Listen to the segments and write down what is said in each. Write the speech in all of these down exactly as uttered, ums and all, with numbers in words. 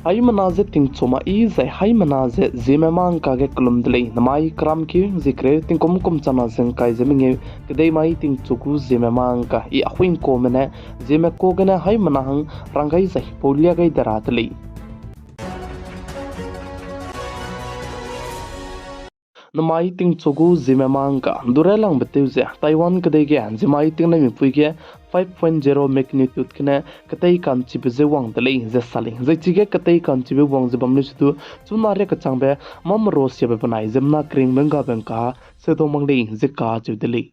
Haimena ze tingchu ma i zai haimena ze Zeme mangka ge kelum de lei. Namai keram keu zie kereu tingkum kum chana ze ngkai ze mengeu, kedei mai tingchu gu Zeme mangka i Ahuingkuame ne Zeme ka gene haimena hang rang gai zai paulia gai de ra de lei. Namai tingchu gu Zeme mangka dure langbe tew ze Taiwan kedei ge zimmai tingnaimipui ge five point zero magnitude gene ketei ka'nchibe ze wang de lei ze sa lei. Zai chige ketei ka'nchibe wang ze bam lei sedu chuna ria kechangbe mâ merua siabe benai ziemmena keringbe nggabe ngka seudau mak lei ze kacheu de lei.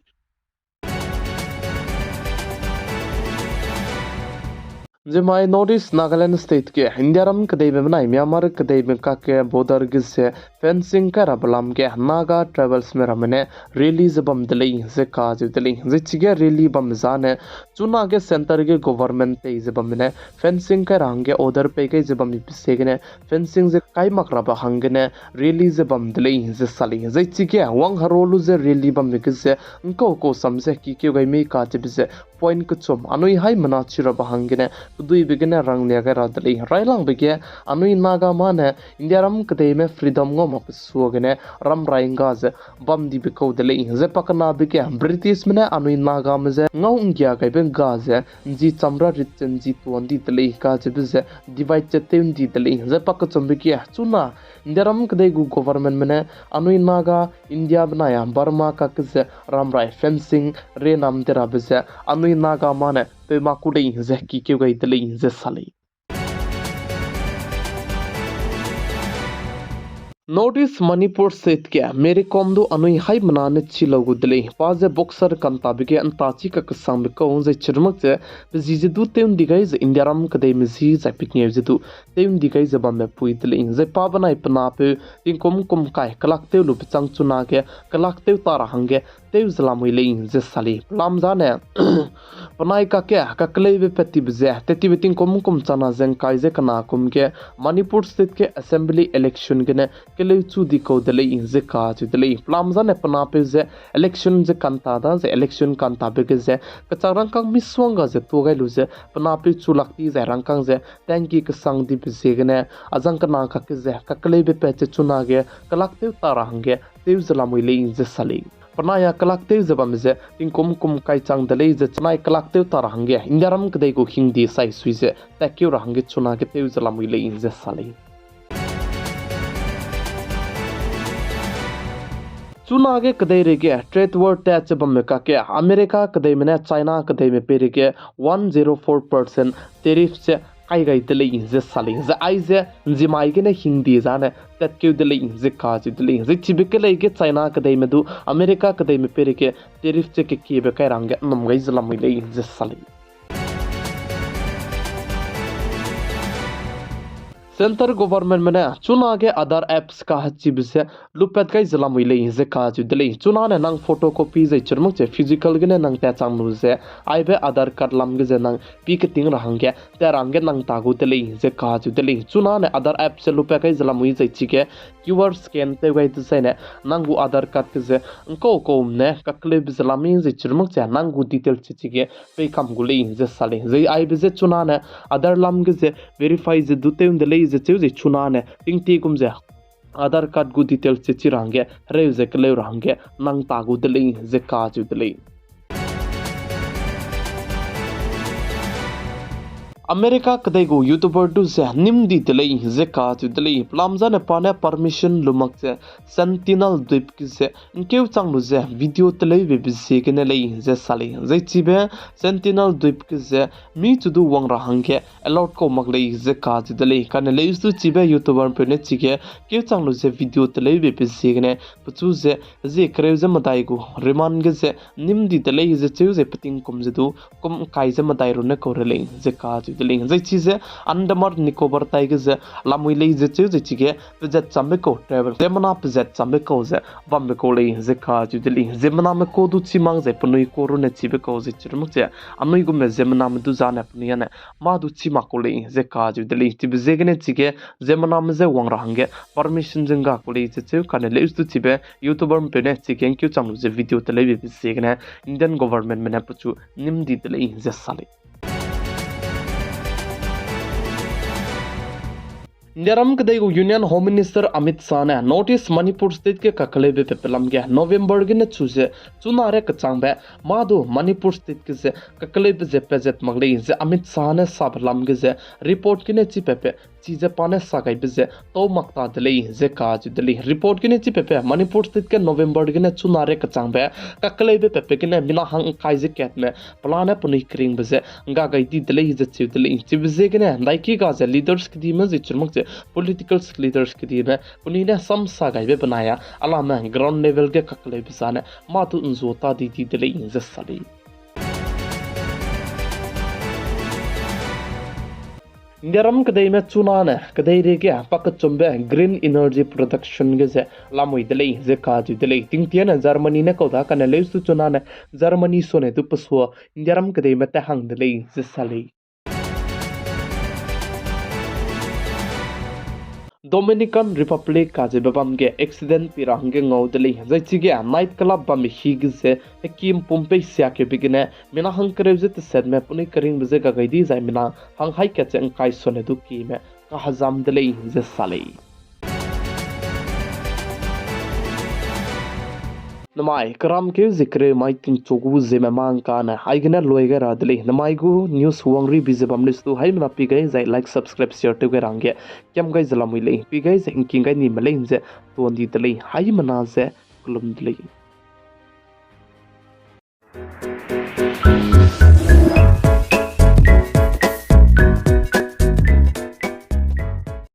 Zimmai North East Nagaland State ge Indiaram kedeime benai Myanmar kedeime kakge border ge ze fencing kai rabe lam ge Naga tribesme ramme ne rally ze bam de lei ze kacheu de lei. Zai chige rally bambe zane chunage centre ge government tei ze bamme ne fencing kai ra hangge order pei gai ze bambe pesiegene fencing ze kai mak rabe hanggene rally ze bam de lei ze sa lei. Zai chige wang hero lu ze rally bambe ge ze ngkau kau sam ze kikeu gai mei kacheube ze point kechum anui haimena chi rabe hanggene keduibe gene ranglia gai ra de lei. Railangbe ge anui Naga mâ ne Indiaram kedeime freedom ngau makbe suagene ramrai ngga ze bam dibe kau de lei. Zai pakenabe ge Britishme ne anui Nagame je ngau nggia gaibe ngga ze nji chamra rit ze nji tuan di de lei kacheube ze divide ze tew ndi de lei. Zai pakechumbe ge chuna Indiaram kedei gu governmentme ne anui Naga India benai a Burma kakge ze ramrai fencing renam de rabe ze anui Naga mâ ne peu mak ku lei ze kikeu gai de lei ze sa lei. North East Manipur State ge Mary Kom du anui haimena ne chi lau gu de lei. Pa ze boxer kantabe ge nta chi kakesangbe kau zai chirmak ze pe zi ze du tew ndi gai ze Indiaram kedeime zi zai pekngeu ze du tew ndi gai ze bambe pui de lei. Zai pa benai pe napeu tingkum kum kai kelak tew lu pechang chunage kelak tew ta ra hangge tew ze lamui lei ze sa lei. Pelam zane penai kakge kakeleube pat tibe ze tettibe tingkum kum chana ze ngkai ze kena kum ge Manipur State ge assembly election gene keleu chu di kau de lei ze kacheu de lei. Pelam zane pe napeu ze election ze kanta da ze election kantabe ge ze kechak rangkâng misongga ze tuâ gai lu ze pe napeu chu lak di zai rangkâng ze tanki kesang dibe ziegene azang kena kakge ze kakeleube pat ze chunage kelak tew ta ra hangge tew ze lamui lei ze sa lei. Penai a kelak tew ze bam ze tingkum kum kai chang de lei ze chenai kelak tew ta ra hangge Indiaram kedei gu hingde sai sui ze tatkeu ra hangge chunage tew ze lamui lei ze sa lei. Chunage kedeireige trade war tat ze bamme kakge America kedeime ne China kedeime peireige one zero four percent tariff ze kai gai de lei ze sa lei. Zai aize nzimai gene hingde zane tatkeu de lei ze kacheu de lei. Zai chibe kelei ge China kedeime du America kedeime peireige tariff ze kekiebe kai ra hangge nnum gai ze lamui lei ze sa lei. Centre governmentme ne chunage Aadhaar apps kahechibe ze lupat gai ze lamui lei ze kacheu de lei. Chunane nang photocopy zai chirmak ze physical gene nang tat chang lu ze aibe Aadhaar card lam ge ze nang pi keting ra hangge tat ra hangge nang ta gu de lei ze kacheu de lei. Chunane Aadhaar app ze lupat gai ze lamui zai chige QR scan tew gai dezaine nang gu Aadhaar card ge ze ngkau kaum ne kakeleube ze lamui zai chirmak ze nang gu detail che chige pei kam gu lei ze sa lei. Zai aibe ze chunane Aadhaar lam ge ze verify ze du tew nde lei ze cheu zai chunane tingtie gum ze Aadhaar card gu detail che chi ra hangge hereu ze keleu ra hangge nang ta gu de lei ze kacheu de lei. America kedei gu YouTuber du ze nim di de lei ze kacheu de lei. Pelam zane pa ne permission lu mak ze Sentinel Dweep ge ze ngkeu chang lu ze video teleubebe ziegene lei ze sa lei. Zai chibe Sentinel Dweep ge ze mi chu du wang ra hangge allowed kau mak lei ze kacheu de lei. Kane leus du chibe YouTuberpeu ne chige keu chang lu ze video teleubebe ziegene pechu ze zie kereu ze medai gu remand ge ze nim di de lei ze cheu ze peting kum ze du kum ngkai ze medai runne kau re lei ze kacheu de lei. Zai chize Andaman Nicobar tai ge ze lamui lei ze cheu ze chige pezat chambe kau travel ziemmena pezat chambe kau ze bambe kau lei ze kacheu de lei. Ziemmename kau du chî mak zai penui kau runne chibe kau ze chirmak ze anui gumme ziemmename du zane penui ane mâ du chî mak kau lei ze kacheu de lei. Chibe ziegene chige ziemmename je wang ra hangge permission ze ngga kau lei ze cheu. Kane leus du chibe YouTuberpeu ne chige ngkeu chang lu ze video teleubebe ziegene Indian governmentme ne pechu nim di de lei ze sa lei. Indiaram kedei gu Union Home Minister Amit Shah ne North East Manipur State ge kakeleube pepe lam ge November gene chu ze chuna re kechangbe mâ du Manipur State ge ze kakeleube ze pezat mak lei ze Amit Shah ne sabe lam ge ze report gene chipepe chize pa ne sa gaibe ze tau mak ta de lei ze kacheu de lei. Report gene chipepe Manipur State ge November gene chuna re kechangbe kakeleube pepe gene mina hang ngkai ze katme pelane penui keringbe ze ngga gai di de lei ze cheu de lei. Chibe ziegene ndaiki ga ze leaders kedime ze chirmak ze political leaders kedime penui ne sam sa gaibe benai a alame ground level ge kakeleube zane mâ du nzu ta di di de lei ze sa lei. Indiaram kedeime chunane kedeireige pakechumbe green energy production ge ze lamui de lei ze kacheu de lei. Tingtiane Germany ne kau da kane leusu chunane Germany sone du pesua Indiaram kedeime ta hang de lei ze sa lei. Dominican Republic kacheube bam ge accident pi ra hangge ngau de lei. Zai chige night club bam hi ge ze hekim pum pei siakeube gene mina hangkereu ze tesetme penui keringbe ze gagai di zai mina hang hai kat ze ngkai sone du kime kahezam de lei ze sa lei. Namai keram keu ze kereu mai tingchu gu ziemme mangkane aigene lui gai ra de lei. Namai gu news wangribi ze bam lei stu haimena pi gai zai like, subscribe, share tew gai ra hangge kiam gai ze lamui lei. Pi gai ze ngking gai nime lei ze tuan di de lei. Haimena ze kelum de lei.